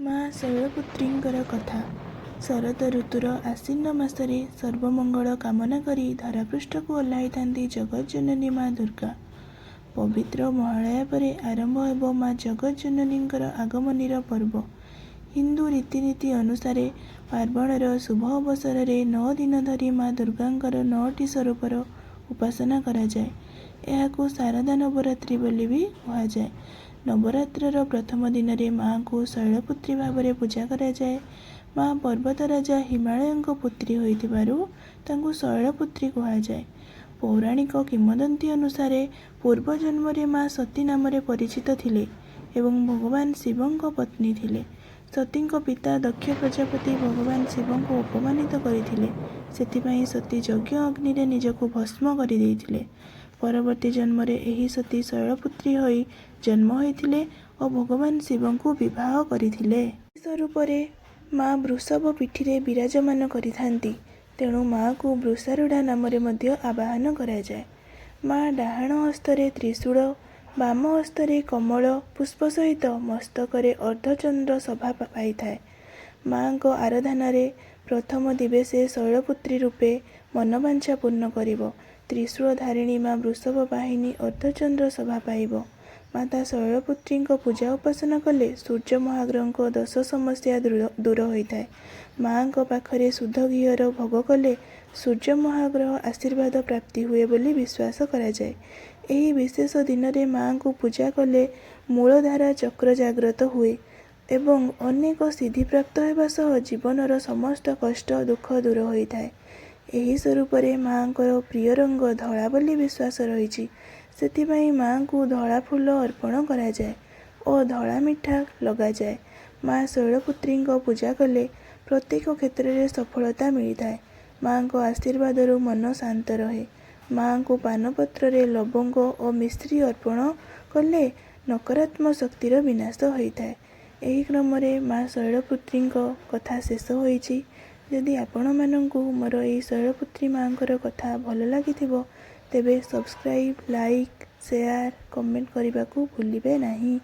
ମା ଶୈଳପୁତ୍ରୀଙ୍କର କଥା। ଶରତ ଋତୁର ଆଶ୍ୱିନ ମାସରେ ସର୍ବମଙ୍ଗଳ କାମନା କରି ଧରାପୃଷ୍ଠକୁ ଓହ୍ଲାଇଥାନ୍ତି ଜଗତଜନନୀ ମା ଦୁର୍ଗା। ପବିତ୍ର ମହାଳୟା ପରେ ଆରମ୍ଭ ହେବ ମା ଜଗତଜନନୀଙ୍କର ଆଗମନୀର ପର୍ବ। ହିନ୍ଦୁ ରୀତିନୀତି ଅନୁସାରେ ପାର୍ବଣର ଶୁଭ ଅବସରରେ 9 ଦିନ ଧରି ମା ଦୁର୍ଗାଙ୍କର ନଅଟି ସ୍ୱରୂପର ଉପାସନା କରାଯାଏ। ଏହାକୁ ଶାରଦା ନବରାତ୍ରି ବୋଲି ବି କୁହାଯାଏ। ନବରାତ୍ରର ପ୍ରଥମ ଦିନରେ ମା'ଙ୍କୁ ଶୈଳପୁତ୍ରୀ ଭାବରେ ପୂଜା କରାଯାଏ। ମା ପର୍ବତରାଜା ହିମାଳୟଙ୍କ ପୁତ୍ରୀ ହୋଇଥିବାରୁ ତାଙ୍କୁ ଶୈଳପୁତ୍ରୀ କୁହାଯାଏ। ପୌରାଣିକ କିମ୍ବଦନ୍ତୀ ଅନୁସାରେ ପୂର୍ବ ଜନ୍ମରେ ମା ସତୀ ନାମରେ ପରିଚିତ ଥିଲେ ଏବଂ ଭଗବାନ ଶିବଙ୍କ ପତ୍ନୀ ଥିଲେ। ସତୀଙ୍କ ପିତା ଦକ୍ଷ ପ୍ରଜାପତି ଭଗବାନ ଶିବଙ୍କୁ ଅପମାନିତ କରିଥିଲେ। ସେଥିପାଇଁ ସତୀ ଯଜ୍ଞ ଅଗ୍ନିରେ ନିଜକୁ ଭସ୍ମ କରିଦେଇଥିଲେ। ପରବର୍ତ୍ତୀ ଜନ୍ମରେ ଏହି ସତୀ ଶୈଳପୁତ୍ରୀ ହୋଇ ଜନ୍ମ ହୋଇଥିଲେ ଓ ଭଗବାନ ଶିବଙ୍କୁ ବିବାହ କରିଥିଲେ। ସ୍ୱରୂପରେ ମା ବୃଷଭ ପିଠିରେ ବିରାଜମାନ କରିଥାନ୍ତି। ତେଣୁ ମା'କୁ ବୃଷାରୂଢ଼ା ନାମରେ ମଧ୍ୟ ଆବାହନ କରାଯାଏ। ମା ଡାହାଣ ହସ୍ତରେ ତ୍ରିଶୂଳ, ବାମ ହସ୍ତରେ କମଳ ପୁଷ୍ପ ସହିତ ମସ୍ତକରେ ଅର୍ଦ୍ଧଚନ୍ଦ୍ର ଶୋଭା ପାଇଥାଏ। ମା'ଙ୍କ ଆରାଧନାରେ ପ୍ରଥମ ଦିବସେ ଶୈଳପୁତ୍ରୀ ରୂପେ ମନବାଞ୍ଛା ପୂର୍ଣ୍ଣ କରିବ। ତ୍ରିଶୂଳଧାରିଣୀ ମା ବୃଷଭ ବାହିନୀ ଅର୍ଦ୍ଧଚନ୍ଦ୍ର ଶୋଭା ପାଇବ। ମାତା ଶୈଳପୁତ୍ରୀଙ୍କ ପୂଜା ଉପାସନା କଲେ ସୂର୍ଯ୍ୟ ମହାଗ୍ରହଙ୍କ ଦୋଷ ସମସ୍ୟା ଦୂର ହୋଇଥାଏ। ମା'ଙ୍କ ପାଖରେ ଶୁଦ୍ଧ ଘିଅର ଭୋଗ କଲେ ସୂର୍ଯ୍ୟ ମହାଗ୍ରହ ଆଶୀର୍ବାଦ ପ୍ରାପ୍ତି ହୁଏ ବୋଲି ବିଶ୍ୱାସ କରାଯାଏ। ଏହି ବିଶେଷ ଦିନରେ ମା'ଙ୍କୁ ପୂଜା କଲେ ମୂଳାଧାର ଚକ୍ର ଜାଗ୍ରତ ହୁଏ ଏବଂ ଅନେକ ସିଦ୍ଧିପ୍ରାପ୍ତ ହେବା ସହ ଜୀବନର ସମସ୍ତ କଷ୍ଟ ଦୁଃଖ ଦୂର ହୋଇଥାଏ। ଏହି ସ୍ୱରୂପରେ ମା'ଙ୍କର ପ୍ରିୟ ରଙ୍ଗ ଧଳା ବୋଲି ବିଶ୍ୱାସ ରହିଛି। ସେଥିପାଇଁ ମା'ଙ୍କୁ ଧଳା ଫୁଲ ଅର୍ପଣ କରାଯାଏ ଓ ଧଳା ମିଠା ଲଗାଯାଏ। ମା ଶୈଳପୁତ୍ରୀଙ୍କ ପୂଜା କଲେ ପ୍ରତ୍ୟେକ କ୍ଷେତ୍ରରେ ସଫଳତା ମିଳିଥାଏ। ମା'ଙ୍କ ଆଶୀର୍ବାଦରୁ ମନ ଶାନ୍ତ ରହେ। ମା'ଙ୍କୁ ପାନପତ୍ରରେ ଲବଙ୍ଗ ଓ ମିଶ୍ରି ଅର୍ପଣ କଲେ ନକାରାତ୍ମକ ଶକ୍ତିର ବିନାଶ ହୋଇଥାଏ। ଏହି କ୍ରମରେ ମା ଶୈଳପୁତ୍ରୀଙ୍କ କଥା ଶେଷ ହୋଇଛି। ଯଦି ଆପଣମାନଙ୍କୁ ମୋର ଏହି ଶୈଳପୁତ୍ରୀ ମା'ଙ୍କର କଥା ଭଲ ଲାଗିଥିବ, ତେବେ ସବସ୍କ୍ରାଇବ୍, ଲାଇକ୍, ସେୟାର, କମେଣ୍ଟ କରିବାକୁ ଭୁଲିବେ ନାହିଁ।